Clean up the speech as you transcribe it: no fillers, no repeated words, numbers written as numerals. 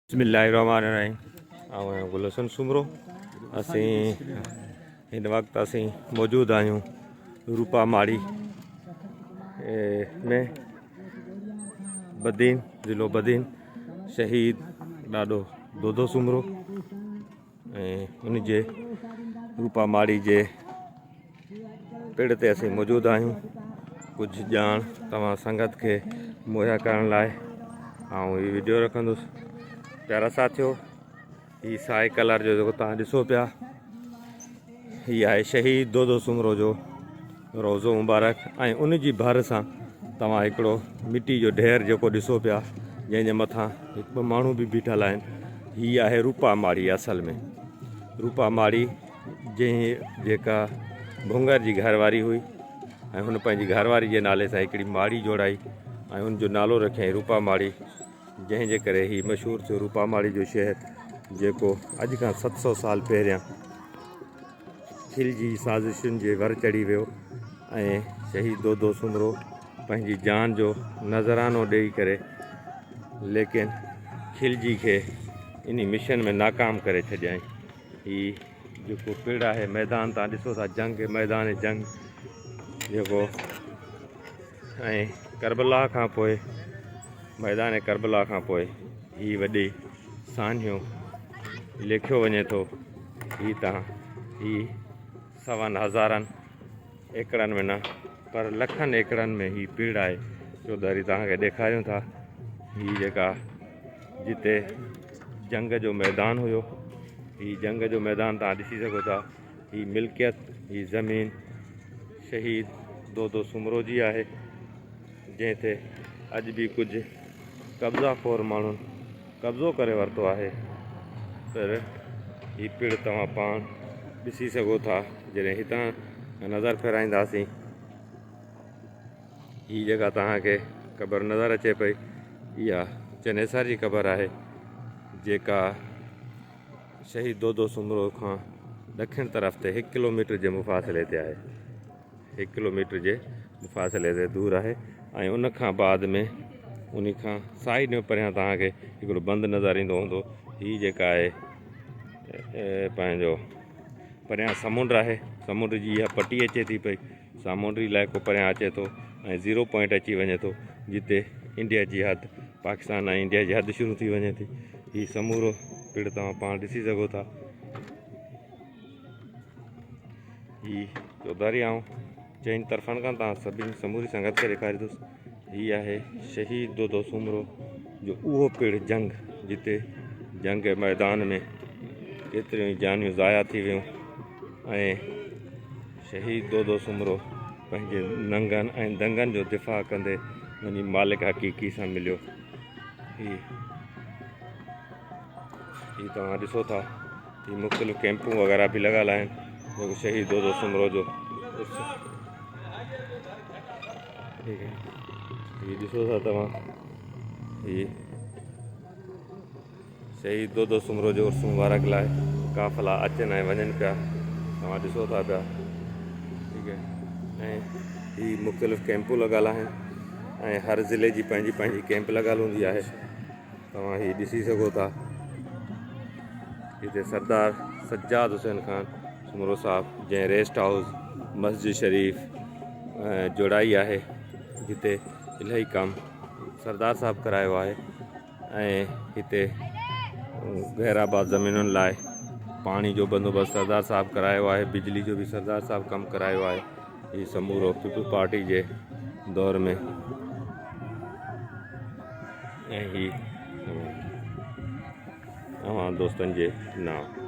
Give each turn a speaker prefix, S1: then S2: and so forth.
S1: بسم الله الرحمن الرحيم. آئون آهيان گل حسن سومرو. اسين هن وقت اسين موجود آهيون روپا ماڙي ۾ بدين، ضلعو بدين، شهيد ڏاڏو دودو سومرو ۽ ان جي روپا ماڙي جي پڙ تي اسين موجود آهيون. ڪجهه ڄاڻ توهان سنگت کي مهيا ڪرڻ لاء آئون هي وڊيو رکندس. پيارا ساٿيو، هي سائي ڪلر جو جيڪو توهان ڏسو پيا، هي آهي شهيد دودو سومرو جو روضو مبارڪ ۽ ان جي ڀر سان توهان هڪڙو مٽي جو ڍير جيڪو ڏسو پيا، جنهن جي مٿان هڪ ٻه ماڻهو به بيٺل آهن، هي آهي روپا ماڙي. اصل ۾ روپا ماڙي جنهن جيڪا ڀونگر جي گهر واري هئي ۽ هن پنهنجي گهر واري جي نالي سان هڪڙي ماڙي جوڙائي ۽ ان جو نالو رکيائين روپا ماڙي، جنهن جي ڪري هي مشهور ٿيو روپا ماڙي جو شهر، جيڪو اڄ کان 700 سال پهريان خلجي سازشن جي ور چڙهي ويو ۽ شهيد دودو سومرو پنهنجي جان جو نذرانو ڏيئي ڪري ليڪن خلجي کي انهي مشن ۾ ناڪام ڪري ڇڏيائين. هي جيڪو پڙ آهي، ميدان تان ڏسو ٿا، جنگ، ميدان جنگ جيڪو ۽ ڪربلا کان پوء، ميدان ڪربلا کان پوء هي وڏي سانحو ليکيو وڃي ٿو. هي تان هي سون هزارن ايڪڙن ۾ نه پر لکن ايڪڙن ۾ هي پڙ آهي. چوڌاري توهان کي ڏيکاريون ٿا، هي جيڪا جتي جنگ جو ميدان هيو، هي جنگ جو ميدان توهان ڏسي سگهو ٿا. هي ملڪيت، هي زمين شهيد دودو سومرو جي آهي، جنهن تي اڄ به ڪجهه قبضا خور ماڻهن قبضو ڪري ورتو آهي. پر هي پڙ توهان پاڻ ڏسي سگهو ٿا. جڏهن هتان نظر ڦيرائينداسين، هي جيڪا توهان کي قبر نظر اچي پئي، اها چنيسر جي قبر آهي، جيڪا شهيد دودو سومرو کان ڏکڻ طرف تي هڪ ڪلوميٽر جي مفاصلي تي آهي. هڪ ڪلوميٽر جي مفاصلي تي دور آهي ۽ ان کان بعد ۾ ان کان سائيڊ ۾ پريان توهان کي هڪڙو بند نظر ايندو هوندو. هي جيڪا آهي پنهنجو پريان سمنڊ آهي، سمنڊ جي اها پٽي اچي ٿي پئي، سامونڊي علائقو پريان اچي ٿو ۽ زيرو پوائنٽ اچي وڃي ٿو، جتي انڊيا جي حد، پاڪستان ۽ انڊيا جي حد شروع ٿي وڃي ٿي. هي سمورو پڙ توهان پاڻ ڏسي سگهو ٿا. هي چوڌاري آئون چئن طرفن کان توهان سڀني سموري سنگت کي ڏيکاريندس. هي آهي شهيد دودو سومرو جو اهو پڙ جنگ، جتي جنگ ميدان ۾ ڪيتريون ئي جانيون ضايع ٿي ويون ۽ شهيد دودو سومرو پنهنجي ننگن ۽ دنگن جو دفاع ڪندي وڃي مالڪ حقيقي سان مليو. هي توهان ڏسو ٿا، هي مختلف ڪيمپون وغيره به لڳل آهن، جيڪو شهيد دودو سومرو جو عرس. ٺيڪ آهي، هي ڏسو ٿا توهان، هي شهيد دودو سومرو جو عرس مبارڪ لاء قافلا اچن ۽ وڃن پيا، توهان ڏسو ٿا پيا. ٺيڪ آهي، ۽ هي مختلف ڪيمپون لڳل آهن ۽ هر ضلعي جي پنهنجي پنهنجي ڪيمپ لڳل هوندي آهي. توهان هي ڏسي سگهو ٿا، هتي سردار سجاد حسين خان سومرو صاحب جنهن ريسٽ هائوس مسجد شريف جوڙائي آهي، جتي الاهي ڪم سردار صاحب ڪرايو آهي ۽ هتي غير آباد زمينن لاء پاڻي جو بندوبست سردار صاحب ڪرايو آهي، بجلي جو به سردار صاحب ڪم ڪرايو آهي. هي سمورو پيپلز پارٽي جي دور ۾ ۽ هي اوهان دوستن جي نانء.